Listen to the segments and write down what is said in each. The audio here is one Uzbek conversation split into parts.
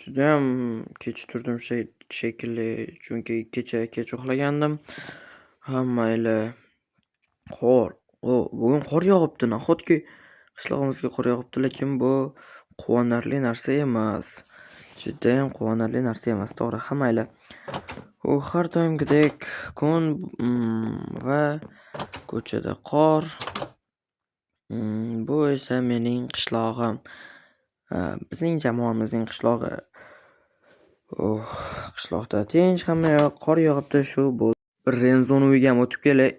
Judayam kech turdim shekilli, chunki kecha kech uxlagandim. Ha, mayli. Qor. O, bugun qor yog'ibdi. Nahotki qishlog'imizga qor yog'ibdi, lekin bu quvonarli narsa emas. Judayam quvonarli narsa emas, to'g'ri. Ha, mayli. U har doimgidek kun va ko'chada qor. Bu esa mening qishlog'im. Bizning jamoamizning qishlog'i. Oh, qishloqda tinch hamma yoq, qor yog'ibdi, shu bu. Bir Renzoni uyiga ham o'tib kelay.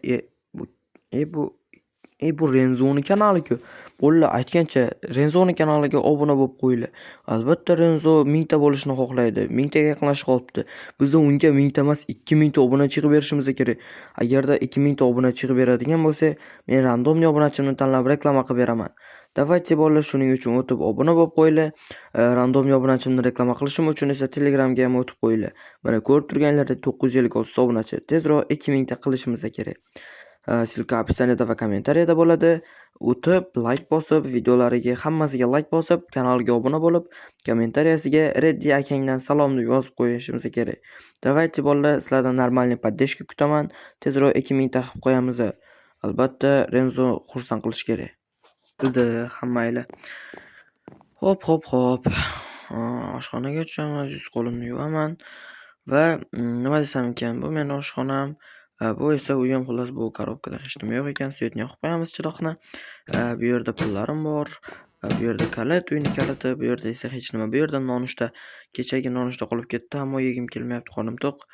E bu Renzoni kanali-ku. Bo'ldi, aytgancha Renzoni kanaliga obuna bo'lib qo'yinglar. Albatta Renzo 1000 ta bo'lishni xohlaydi. 1000 taga yaqinlashib qolibdi. Biz unga 1000 ta emas, 2000 ta obunachi yig'ib berishimiz kerak. Agarda 2000 ta obunachi yig'ib beradigan bo'lsak, men рандомный obunachimni tanlab reklama qilib beraman. Давайте, bolalar, shuning uchun o'tib obuna bo'lib qo'yinglar. Рандомный obunachimni reklama qilishim uchun esa Telegramga ham o'tib qo'yinglar. Mana, ko'rib turganlaridek, 956 ta obunachi. Tezroq 2000 ta qilishimiz kerak. Ссылка описание da va kommentariyada bo'ladi. O'tib layk bosib, videolariga hammasiga layk bosib, kanalga obuna bo'lib, kommentariyasiga "Reddi akangdan salom" deb yozib qo'yishimiz kerak. Давайте, bolalar, sizlardan нормальный поддержка kutaman. Tezroq 2000 ta qilib qo'yamiz. Albatta Renzo xursand qilish kerak. Dedi, ha, mayli. Xo'p, xo'p, xo'p. Oshxonaga tushamiz, yuz qo'limni yuvaman va nima desam ekan, bu meni oshxonam. Bu esa uyim, xullas, bu коробка da hech nima yo'q ekan. Свет ni yoqib qo'yamiz, chiroqni. Bu yerda pullarim bor. Bu yerda kalit, uyni kaliti, bu yerda esa hech nima. Bu yerda nonushta. Kechagi nonushta qolib ketdi, ammo yegim kelmayapti, qornim to'q.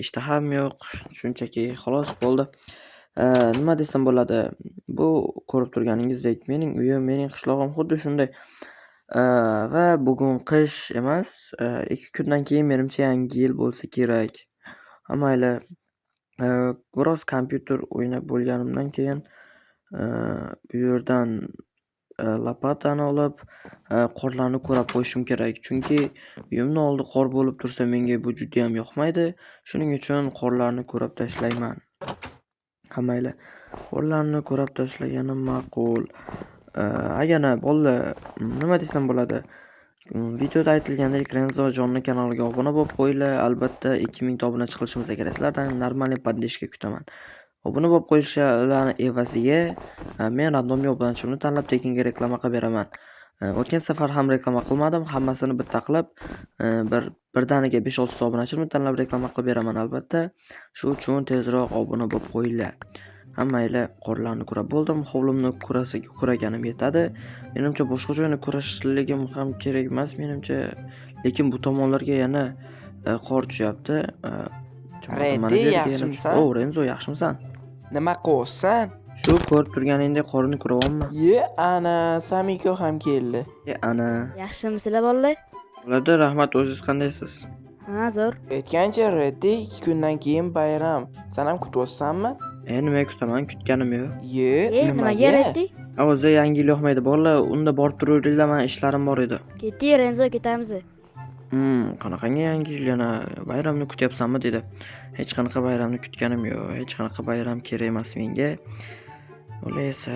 Ishtaham yo'q, shunchaki xolos bo'ldi. Nima desam bo'ladi? Bu ko'rib turganingizdek mening uyim, mening qishlog'im xuddi shunday. Va bugun qish emas, 2 kundan keyin menimcha Yangi yil bo'lsa kerak. Ha, mayli. Biroz kompyuter o'ynab bo'lganimdan keyin bu yerdan лопата ni olib, qorlarni kurab qo'yishim kerak. Chunki uyimni oldi qor bo'lib tursa, menga bu judayam yoqmaydi. Shuning uchun qorlarni kurab tashlayman. Ha, mayli. Qorlarni kurab tashlaganim ma'qul. Ayana bolalar, nima desam bo'ladi? Videoda aytilgandek, Renzojonni kanaliga obuna bo'lib qo'yinglar. Albatta 2000 ta obunachi qilishimiz kerak. Sizlardan нормальный поддержка kutaman. Obuna bo'lib qo'yishlarini evaziga men рандомный obunachimni tanlab tekinga reklama qilib beraman. O'tgan safar ham reklama qilmadim. Hammasini bitta qilib, bir birdaniga 5-6 ta obunachimni tanlab reklama qilib beraman albatta. Shu uchun tezroq obuna bo'lib qo'yinglar. Ha, mayli, qorlarni kurab bo'ldim. Hovlimni kuraganim yetadi. Menimcha, boshqa joyni kurashligim ham kerak emas menimcha. Lekin bu tomonlarga yana qor tushyapti. Mana bu Reddi, yerga yana yaxshimisan? O, Renzo, yaxshimisan? Nima qilyapsan? Shu ko'rib turganingdek qorni kurayapman. Ye, ana, Samiko ham keldi. E, ana. Yaxshimisizlar, bolalar? Bo'ladi, rahmat, o'zingiz qandaysiz? Ha, zo'r. Aytgancha, Reddi, 2 kundan keyin bayram. San ham kutyapsanmi? E, nimaga kutaman? Kutganim yo'q. Ye, E, nimaga nimaga? Reddi? O'zi Yangi yil yoqmaydi. Bolalar, unda borib turaveringlar, man ishlarim bor edi. Ketdik, Renzo, ketamiz. Qanaqangi Yangi yil, yana bayramni kutyapsanmi, dedi. Hech qanaqa bayramni kutganim yo'q. Hech qanaqa bayram kerak emas menga. Ular esa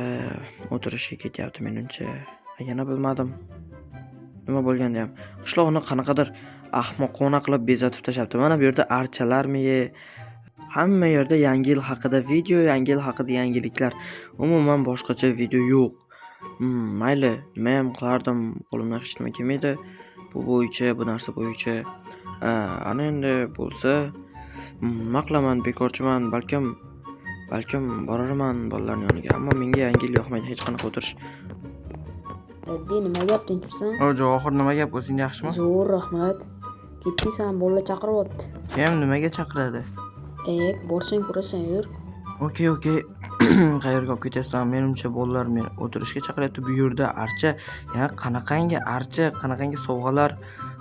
o'tirishga ketyapti menimcha. Yana bilmadim. Nima bo'lganda ham qishloqni qanaqadir ahmoqona qilib bezatib tashlabdi. Mana bu yerda archalarmi, hamma yerda Yangi yil haqida video, Yangi yil haqida yangiliklar. Umuman boshqacha video yo'q. Mayli, nimayam qilardim, qo'limdan hech nima kelmaydi. Bu bo'yicha, bu narsa bo'yicha. Ana endi bo'lsa, nima qilaman, bekorchiman, balkim borarman bolalarning yoniga. Ammo menga Yangi yil yoqmaydi hech qanaqa o'tirish. Reddi, nima gap, tinchmisan? O, Javohir, nima gap, o'zing yaxshimi? Zo'r, rahmat. Ketdik, san bolalar chaqiryapti. Kim, nimaga chaqiradi? E, borsang ko'rasan, yur. Okey. Qayerga olib ketyapsan? Menimcha, bolalar meni o'tirishga chaqiryapti. Bu yerda archa, yana qanaqangi archa, qanaqangi sovg'alar,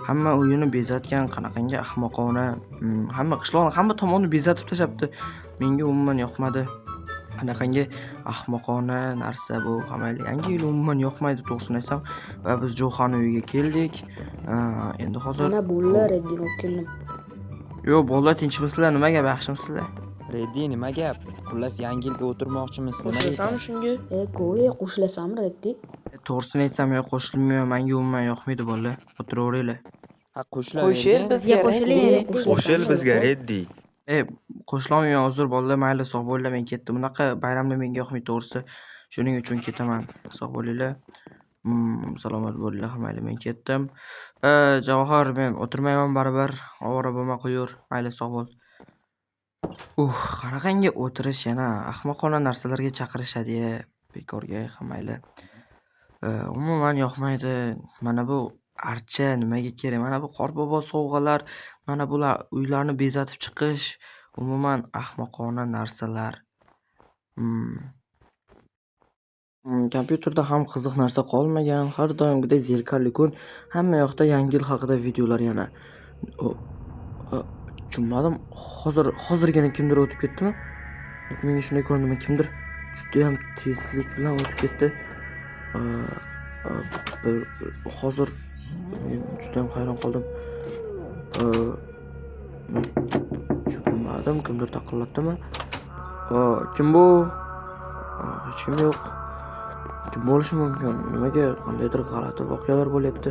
hamma uyini bezatgan, qanaqangi ahmoqona, hamma qishloqni hamma tomonni bezatib tashlabdi. Menga umuman yoqmadi. Qanaqangi ahmoqona narsa bu. Ha, mayli, Yangi yil umuman yoqmaydi, to'g'risini aytsam. Va biz Jo'xani uyiga keldik. Endi hozir Mana, bolalar, Reddini olib keldim. Yo'q, bolalar, tinchmisizlar? Nima gap, yaxshimisizlar? Reddi, nima gap? Xullas, Yangi yilga o'tirmoqchimiz. Nima deysan? Qo'shilasanmi shunga? E, go'yo qo'shilasanmi, Reddi? To'g'risini aytsam, yo'q, qo'shilmayman. Menga umuman yoqmaydi, bolalar. O'tiraveringlar. Ha, Qo'shil qo'shilaver. bizga, Bizga qo'shiling, Reddi. Reddi. Qo'shil bizga, Reddi. E, qo'shilolmayman, uzr bolalar, mayli, sog' bo'linglar, men ketdim. Bunaqa bayramlar menga yoqmaydi, to'g'risi. Shuning uchun ketaman. Sog' bo'linglar. Salomat bo'linglar, mayli, men ketdim. Javohir, men o'tirmayman baribir. Ovora bo'lma, qo'yur. Mayli, sog' bo'l. Qanaqangi o'tirish yana ahmoqona narsalarga chaqirishadi-ya, bekorga, ha mayli. Umuman yoqmaydi. Mana bu archa nimaga kerak? Mana bu qorbobo sovg'alar, mana bular uylarni bezatib chiqish, umuman ahmoqona narsalar. Kompyuterda ham qiziq narsa qolmagan. Har doimgidek zerikarli kun. Hamma yoqda Yangi yil haqida videolar yana. O, tushunmadim. Hozirgina kimdir o'tib ketdimi? Yoki menga shunday ko'rindimi? Kimdir judayam tezlik bilan o'tib ketdi. Bir hozir men judayam hayron qoldim. Men tushunmadim, kimdir taqillatdimi? Kim bu? Hech kim yo'q. Kim bo'lishi mumkin? Nimaga qandaydir g'alati voqealar bo'lyapti?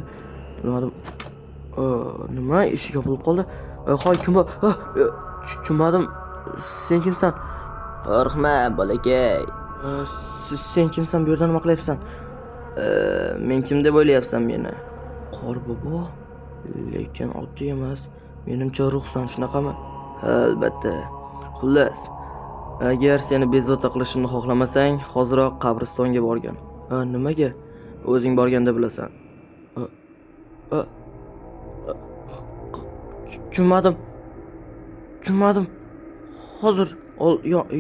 Bilmadim. Nima? Eshik yopilib qoldi. Hoy, kim bu? Tushunmadim. Sen kimsan? Qo'rqma, bolakay. Sen kimsan? Bu yerda nima qilyapsan? Men kim deb o'ylayapsan meni? Qorbobo? Lekin oddiy emas. Menimcha ruhsan, shunaqami? Ha, albatta. Xullas, agar seni bezovta qilishimni xohlamasang, hoziroq qabristonga borgin. Ha, nimaga? O'zing borganda bilasan. Tushunmadim. Tushunmadim. Hozir ol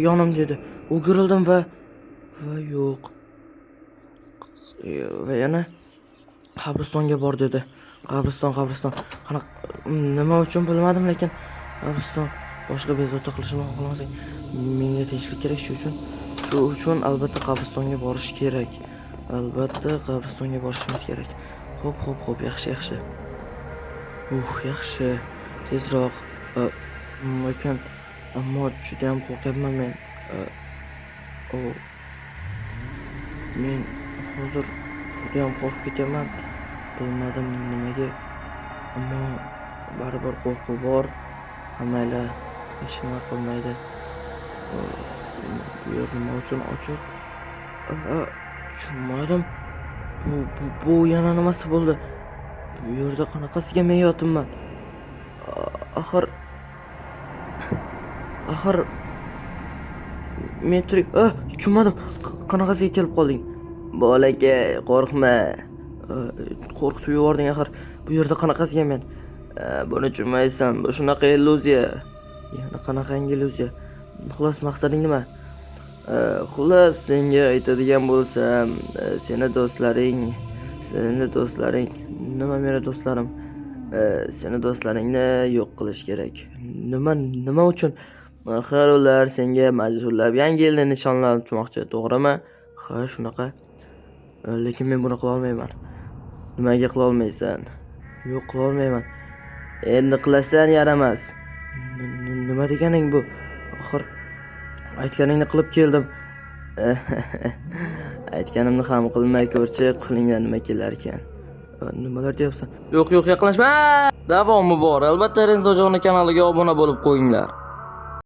yonim dedi. O'girildim va yo'q. Va yana qabristonga bor dedi. Qabriston, qabriston. Qanaqa, nima uchun bilmadim, lekin qabriston, boshqa bezovta qilishimni xohlamasang, menga tinchlik kerak, shu uchun. Shu uchun albatta qabristonga borish kerak. Albatta qabristonga borishimiz kerak. Xo'p, xo'p, xo'p, yaxshi, yaxshi. Yaxshi. Tezroq. Lekin ammo juda ham qo'rqyapman men. O, men hozir juda ham qo'rqib ketyapman. Bilmadim nimaga. Ammo baribir qo'rquv bor. Ha, mayli, hech nima qilmaydi. Bu yer nima uchun ochiq? Tushunmadim. Bu yana nimasi bo'ldi? Bu yerda qanaqasiga men yotibman? Axir men tirik. Tushunmadim. Qanaqasiga kelib qolding? Bolakay, qo'rqma. Qo'rqitib yubording axir. Bu yerda qanaqasiga men? Buni tushunmaysan. Bu shunaqa illyuziya. Yana qanaqangi illyuziya? Xullas, maqsading nima? Xullas, senga aytadigan bo'lsam, seni do'stlaring, seni do'stlaring, nima meni do'stlarim? Seni do'stlaringni yo'q qilish kerak. Nima, nima uchun? Axir ular senga majburlab Yangi yilni nishonlatmoqchi, to'g'rimi? Ha, shunaqa. Lekin men buni qila olmayman. Nimaga qila olmaysan? Yo'q, qila olmayman. Endi qilasan, yaramas. Nima deganing bu? Axir aytganingni qilib keldim. Aytganimni ham qilmay ko'rchi, qo'lingdan nima kelar ekan. Nimalar deyapsan? Yo'q, yo'q, yaqinlashma. Davomi bor. Albatta Renzojoni kanaliga obuna bo'lib qo'yinglar.